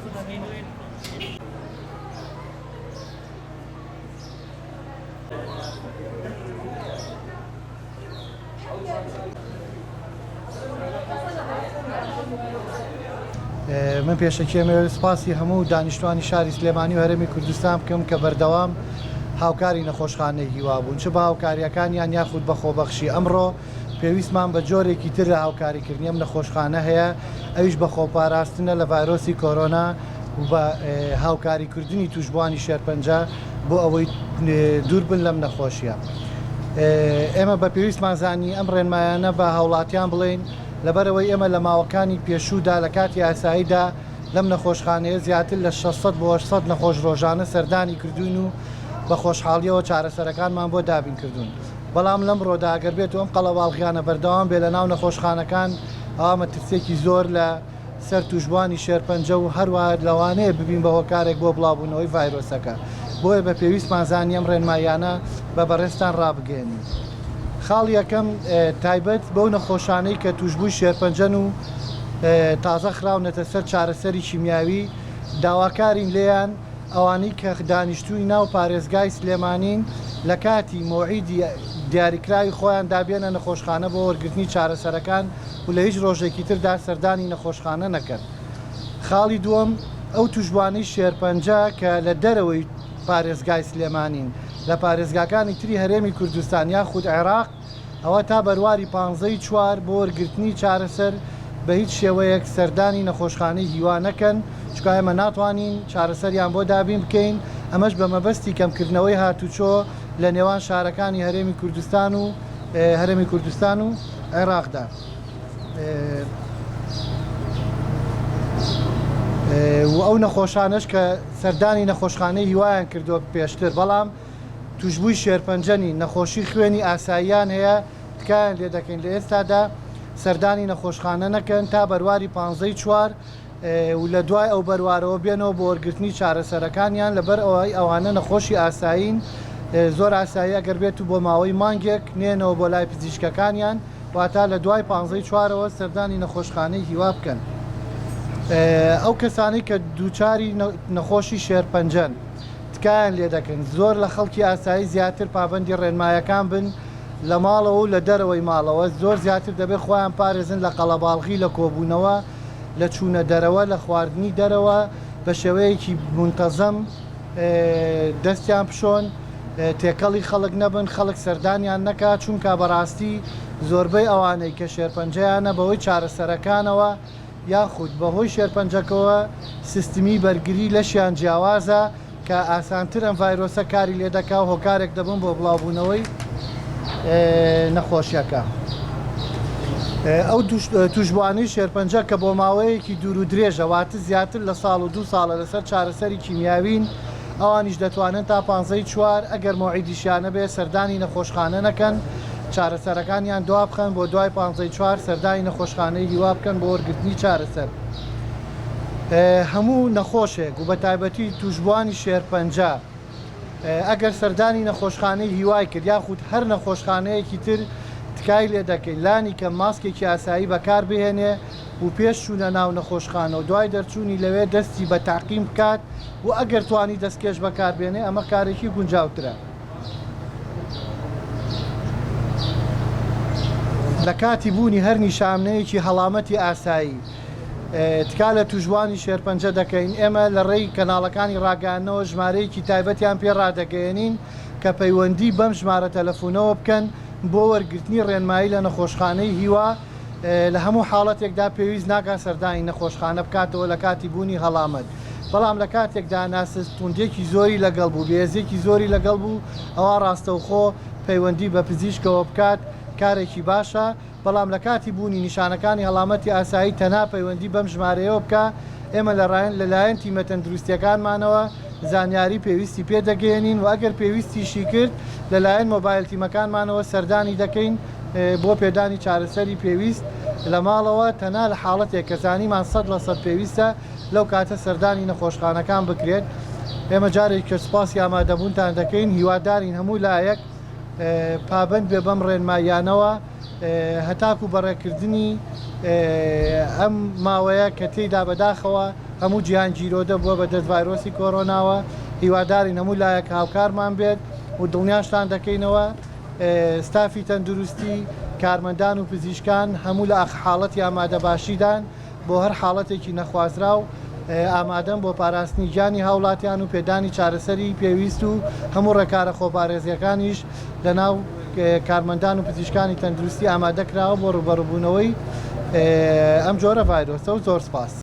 من پێشەکی ئەمەوێت سوپاسی هەموو دانیشتوانی شاری سلێمانی و هەرێمی کوردستان بکەم کە بەردەوام هاوکاری نەخۆشخانەی هیوا بوون چ بە هاوکاریەکانیان یاخود بە خۆبەخشی ئەمڕۆ پێویستمان بە جۆرێکی تر لە هاوکاریکردنی ئەم نەخۆشخانە هەیە ئەویش بە خۆپاراستنە لە ڤایرۆسی کۆرۆنا و بە هاوکاریکردنی تووشبووانی شێرپەنجە بۆ ئەوەی دوور بن لەم نەخۆشیە. ئێمە بە پێویستمان زانی ئەم ڕێنمایانە بە هاوڵاتیان بڵێین، لەبەرئەوەی ئێمە لە ماوەکانی پێشوودا لە کاتی ئاساییدا لەم نەخۆشخانەیە زیاتر لە 600 بۆ 800 نەخۆش ڕۆژانە سەردانی کردووین و بە خۆشحاڵیەوە چارەسەرەکانمان بۆ دابین کردوون. بەڵام لەمڕۆدا ئەگەر بێت و ئەم قەڵەباڵغیانە بەردەوام بێت لە ناو نەخۆشخانەکان ئەوا مەترسیەکی زۆر لە سەر تووشبووانی شێرپەنجە و هەروەها لەوانەیە ببین بە هۆکارێک بۆ بڵاوبوونەوەی ڤایرۆسەکە بۆیە بە پێویستمان زانی ئەم ڕێنماییانە بە بەڕێزتان ڕابگەیەنین. خاڵی یەکەم تایبەت بەو نەخۆشانەی کە تووشبووی شێرپەنجەن و تازە خراونەتە سەر چارەسەری کیمیاوی داواکارین لێیان ئەوانەی کە دانیشتووی ناو پارێزگای سلێمانین لە کاتی مەوعیدی دیاریکراوی خۆیاندا بێنە نەخۆشخانە بۆ وەرگرتنی چارەسەرەکان و لە هیچ ڕۆژێکی تردا سەردانی نەخۆشخانە نەکەن. خاڵی دووەم، ئەو تووشبووانەی شێرپەنجە کە لە دەرەوەی پارێزگای سلێمانین لە پارێزگاکانی تری هەرێمی کوردستان یاخود عێراق، ئەوا تا بەرواری پانزەی چوار بۆ وەرگرتنی چارەسەر بە هیچ شێوەیەک سەردانی نەخۆشخانەی هیوا نەکەن، چونکە ئێمە ناتوانین چارەسەریان بۆ دابین بکەین، ئەمەش بە مەبەستی کەمکردنەوەی هاتوچۆ لە نێوان شارەکانی هەرێمی کوردستان و هەرێمی کوردستان و عێراقدا. و ئەو نەخۆشانەش کە سەردانی نەخۆشخانەی هیوایان کردووە پێشتر بەڵام توشبووی شێرپەنجە نین، نەخۆشی خوێنی ئاساییان هەیە، تکایان لێدەکەین لە ئێستادا سەردانی نەخۆشخانە نەکەن تا بەرواری پانزەی چوار و لە دوای ئەو بەروارەوە بێنەوە بۆ وەرگرتنی چارەسەرەکانیان، لەبەر ئەوەی ئەوانە نەخۆشی ئاسایین، زۆر ئاساییە ئەگەر بێت و بۆ ماوەی مانگێک نێنەوە بۆ لای پزیشکەکانیان، واتا لە دوای پانزەی چوارەوە سەردانی نەخۆشخانەی هیوا بکەن. ئەو کەسانەی کە دووچاری نەخۆشی شێرپەنجەن، تکایان لێدەکەین زۆر لە خەڵکی ئاسایی زیاتر پابەندی ڕێنمایەکان بن لە ماڵەوە و لە دەرەوەی ماڵەوە، زۆر زیاتر دەبێت خۆیان پارێزن لە قەڵەباڵغی لە کۆبوونەوە، لە چوونە دەرەوە، لە خواردنی دەرەوە بە شێوەیەکی مونتەزەم دەستیان بشۆن، تێکەڵی خەڵک نەبن، خەڵک سەردانیان نەکات، چونکا بەڕاستی زۆربەی ئەوانەی کە شێرپەنجەیانە بەهۆی چارەسەرەکانەوە یاخود بەهۆی شێرپەنجەکەوە سیستمی بەرگری لەشیان جیاوازە کە ئاسانتر ئەم ڤایرۆسە کاری لێدەکا و هۆکارێک دەبن بۆ بڵاوبوونەوەی نەخۆشیەکە. ئەو تووشبووانەی شێرپەنجە کە بۆ ماوەیەکی دوور و درێژە واتە زیاتر لە ساڵ و دوو ساڵە لەسەر چارەسەری کیمیاوین ئەوانیش دەتوانن تا پانزەی چوار ئەگەر مەوعیدیشیان نەبێت سەردانی نەخۆشخانە نەکەن چارەسەرەکانیان دوابخەن بۆ دوای پانزەی چوار سەردانی نەخۆشخانەی هیوا بکەن بۆ وەرگرتنی چارەسەر. هەموو نەخۆشێک و بەتایبەتی تووشبووانی شێرپەنجە ئەگەر سەردانی نەخۆشخانەی هیوای کرد یاخود هەر نەخۆشخانەیەکی تر تکای لێ دەکەین لانی کەم ماسکێکی ئاسایی بەکار بهێنێ و پێش چوونە ناو نەخۆشخانە و دوای دەرچوونی لەوێ دەستی بە تەعقیم بکات و ئەگەر توانی دەستکێش بەکار بێنێ ئەمە کارێکی گونجاوترە. لە کاتی بوونی هەر نیشانەیەکی هەڵامەتی ئاسایی تکا لە تووشبووانی شێرپەنجە دەکەین، ئێمە لە ڕێی کەناڵەکانی ڕاگەیاندنەوە ژمارەیەکی تایبەتیان پێ ڕادەگەیەنین کە پەیوەندی بەم ژمارە تەلەفونەوە بکەن بۆ وەرگرتنی ڕێنمایی لە نەخۆشخانەی هیوا، لە هەموو حاڵەتێکدا پێویست ناکات سەردانی نەخۆشخانە بکاتەوە لە کاتی بوونی هەڵامەت، بەڵام لە کاتێکدا ناسز توندیەکی زۆری لەگەڵ بوو، بێهێزیەکی زۆری لەگەڵ بوو، ئەوا ڕاستەوخۆ پەیوەندی بە پزیشکەوە بکات کارێکی باشە، بەڵام لە کاتی بوونی نیشانەکانی هەڵامەتی ئاسایی تەنها پەیوەندی بەم ژمارەیەوە بکە، ئێمە لە لەلایەن تیمە تەندروستیەکانمانەوە زانیاری پێویستی پێ دەگەیەنین و ئەگەر پێویستیشی کرد لەلایەن مۆبایل تیمەکانمانەوە سەردانی دەکەین بۆ پێدانی چارەسەری پێویست لە ماڵەوە، تەنها لە حاڵەتێک کە زانیمان 100% پێویستە لەو کاتە سەردانی نەخۆشخانەکان بکرێت. ئێمە جارێکیکە سوپاسی ئامادەبوونتان دەکەین، هیوادارین هەموو لایەک پابەند بێ بەم ڕێنماییانەوە هەتاکو بەڕێکردنی ئەم ماوەیە کە تێیدا بەداخەوە. هەموو جیهان گیرۆدە بووە بە دەست ڤایرۆسی کۆرۆناوە، هیوادارین هەموو لایەک هاوکارمان بێت و دڵنیاشتان دەکەینەوە ستافی تەندروستی، کارمەندان و پزیشکان هەموو لە حاڵەتی ئامادەباشیدان بۆ هەر حاڵەتێکی نەخوازراو ئامادەن بۆ پاراستنی گیانی هاوڵاتیان و پێدانی چارەسەری پێویست و هەموو ڕێکارە خۆپارێزییەکانیش لەناو کارمەندان و پزیشکانی تەندروستی ئامادەکراوە بۆ ڕووبەڕووبوونەوەی ئەم جۆرە ڤایرۆسە و زۆر سپاس.